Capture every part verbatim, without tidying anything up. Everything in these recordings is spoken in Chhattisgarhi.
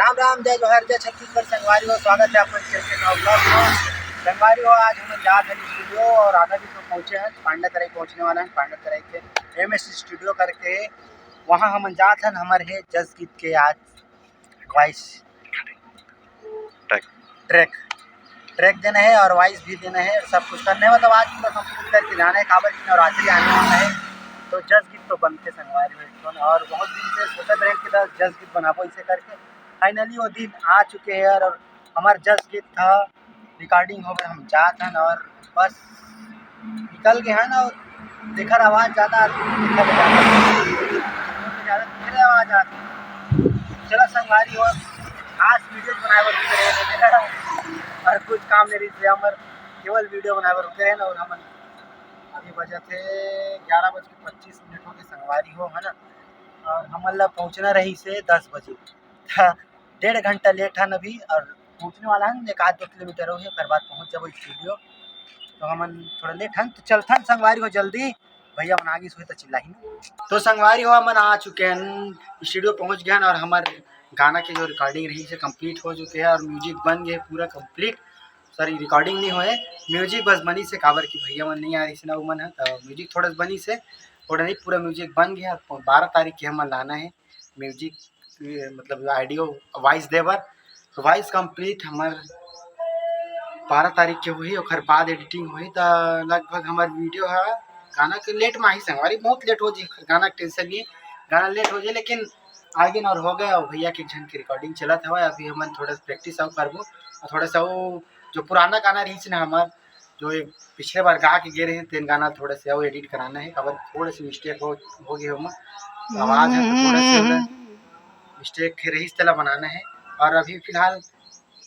राम राम, जय जोहार, जय छत्तीसगढ़। संगवारी हो, स्वागत है आपका के के नाव ब्लॉग में। संगवारी हो, आज हम जात हन स्टूडियो और आधा दिन में पहुंचे हैं, पांडातराई पहुंचने वाला है। पांडातराई के एम एस स्टूडियो करके, वहाँ हम जात हन। हमर है जस गीत के आज वॉइस ट्रैक। ट्रैक ट्रैक देना है और वॉइस भी देना है, सब कुछ करना है। मतलब आज पूरा कंप्लीट करके जाना है, काबर की नवरात्रि आने वाला है, तो जस गीत तो बनते संगवारी हो। और बहुत दिन से सोचत रहे कि जस गीत बनाबो इसे करके, फाइनली वो दिन आ चुके हैं। और हमार जस गीत था, रिकॉर्डिंग हो गए, हम जात हन और बस निकल गए हन। और देकर आवाज ज्यादा आती है, देकर ज्यादा, ज्यादा देकर आवाज आती है। चला संगवारी हो, खास वीडियो बनाए बर रुके रहे हैं और कुछ काम नहीं रही, हमर केवल वीडियो बनाए बर रुके रहे हैं। और हम अभी बजे थे ग्यारह बज के पच्चीस मिनट हो गए संगवारी हो, है ना। और हमन ला पहुंचना रही से दस बजे, त डेढ़ घंटा लेट हन अभी। और पहुंचने वाला हन, एक आध दो किलोमीटर हो गए, ओकर बाद पहुंच जाबो स्टूडियो। तो हमन थोड़ा लेट हन, तो चलथन संगवारी हो जल्दी, भैया मन आगे सोए तो चिल्लाही ना। तो संगवारी हो, हमन आ चुके हैं स्टूडियो, पहुंच गए हैं और हमार गाना के जो रिकॉर्डिंग रही से कंप्लीट हो चुके हैं और म्यूजिक बन गए पूरा कंप्लीट। सॉरी, रिकॉर्डिंग नहीं होए, म्यूजिक बस बनी से, काबर कि भैया मन नहीं आ रही से ना, वो मन है तो म्यूजिक थोड़ा सा बनी से, थोड़ा नहीं, पूरा म्यूजिक बन गया। बारह तारीख के हमन लाना है म्यूजिक, ये मतलब ऑडियो वॉइस दे बर। तो वॉइस कंप्लीट हमर बारह तारीख के होही, ओकर बाद एडिटिंग होही, त लगभग हमर वीडियो ह गाना के लेट में आही संगवारी, बहुत लेट हो जी, गाना के टेंशन नहीं, गाना लेट हो जाए, लेकिन आगे न और हो गए। और भैया के एक झन के रिकॉर्डिंग चलत हवय, अभी हमन थोड़ा सा प्रैक्टिस अउ करबो और थोड़ा सा वो जो पुराना गाना रहीस ना हमर, जो एक पिछले बार गा के गे रहे तेन गाना थोड़ा से अउ एडिट कराना है, काबर थोड़ा से मिस्टेक हो, हो गए ओमा, आवाज है तो थोड़ा से मिस्टेक रहीस, तेला बनाना है। और अभी फिलहाल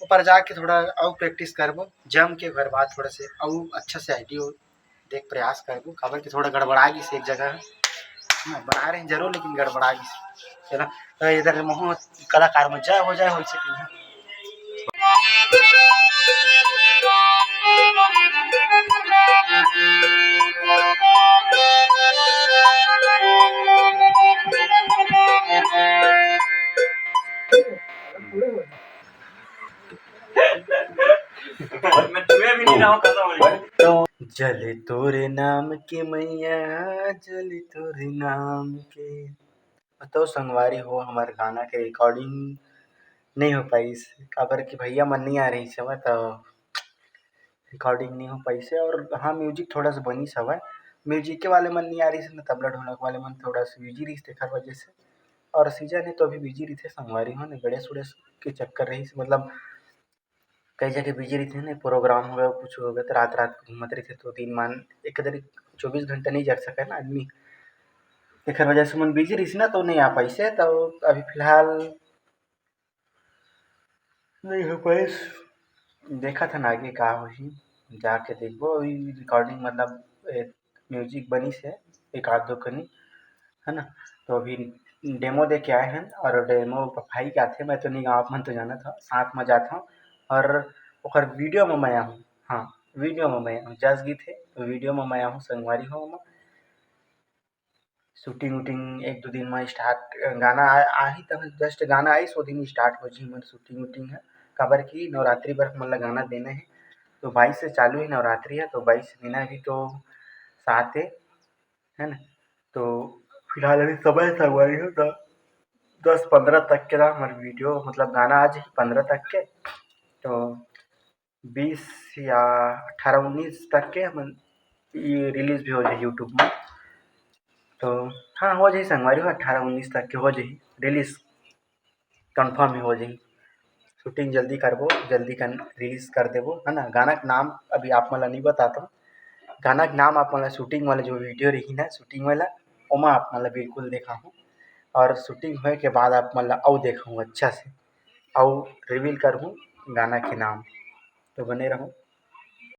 ऊपर जाके थोड़ा अउ प्रैक्टिस करबो जम के, ओकर बाद थोड़ा से अउ अच्छा से ऑडियो देख प्रयास करबो, काबर कि थोड़ा गड़बड़ा गिस एक जगह, हाँ, बना रहे जरूर लेकिन गड़बड़ा गिस। चला, तो इधर महू कलाकार में जय हो, जय हो, इसे कहिए। मैं तुम्हें भी नहीं रहा हूँ, कसम है। जले तोरे नाम के मैया, जले तोरे नाम के। तो संगवारी हो, हमार गाना के रिकॉर्डिंग नहीं हो पाइस, काबर कि भैया मन नहीं आ रही से, तो रिकॉर्डिंग नहीं हो पाइस है। और हाँ, म्यूजिक थोड़ा सा बनिस हवय, म्यूजिक के वाले मन नहीं आ रही से ना, तबला ढोलक वाले मन थोड़ा सा बिजी रहीस, तेखर वजह से। और सीजन है तो अभी बिजी रहिथे संगवारी हो, ने गणेश उड़ेश के चक्कर रहीस, मतलब कई जगह बिजी रहिथे ने, प्रोग्राम हो गया, कुछ हो गया, तो रात रात घूमत रहिथे, तो दिन मान एक दरी चौबीस घंटा नहीं जग सके ना आदमी, एखर वजह से मन बिजी रहिस ना, तो नहीं आ पाइस है। तो अभी फिलहाल नहीं हो पाइस, देखत हन आगे का होही, जाके देखबो। अभी रिकॉर्डिंग मतलब ए, म्यूजिक बनिस है एक आध दो कनी, है ना। तो अभी डेमो दे के आए हैं और डेमो भाई के आथे, मैं तो नहीं गाँव, आप मन तो जानत हव, साथ में जात हूँ और ओकर वीडियो में मैं आहूँ। हाँ, वीडियो में मैं आहूँ, जस गीत है तो वीडियो में मैं आहूँ, संगवारी हो। शूटिंग वूटिंग एक दो दिन में स्टार्ट, गाना आ, आही तब जस्ट गाना आइस, वो दिन स्टार्ट हो जी हमर शूटिंग वूटिंग है, काबर कि नवरात्रि बर हमन ला गाना देना है। तो बाईस से चालू है नवरात्रि है, तो बाईस महीना अभी तो सात है, है ना। तो फिलहाल अभी समय संगवारी हो तो दस पंद्रह तक के ना हमारे वीडियो, मतलब गाना आज पंद्रह तक के, तो बीस या अठारह उन्नीस तक के हमन ये रिलीज भी हो जाही यूट्यूब में। तो हाँ, हो जाही संगवारी हो, अठारह उन्नीस तक के हो जाही रिलीज, कंफर्म ही हो जाही। शूटिंग जल्दी करबो, जल्दी कन रिलीज कर देबो, है ना। गाना के नाम अभी आप मन ला नहीं बताता हूँ, गाना के नाम आप मन ला शूटिंग वाला जो वीडियो रही ना, शूटिंग वाला, ओमा आप मन ला बिल्कुल देखाहूँ। और शूटिंग होए के बाद आप मन ला अउ देखाहूँ अच्छा से, अउ रिवील करहूँ गाना के नाम। तो बने रहो।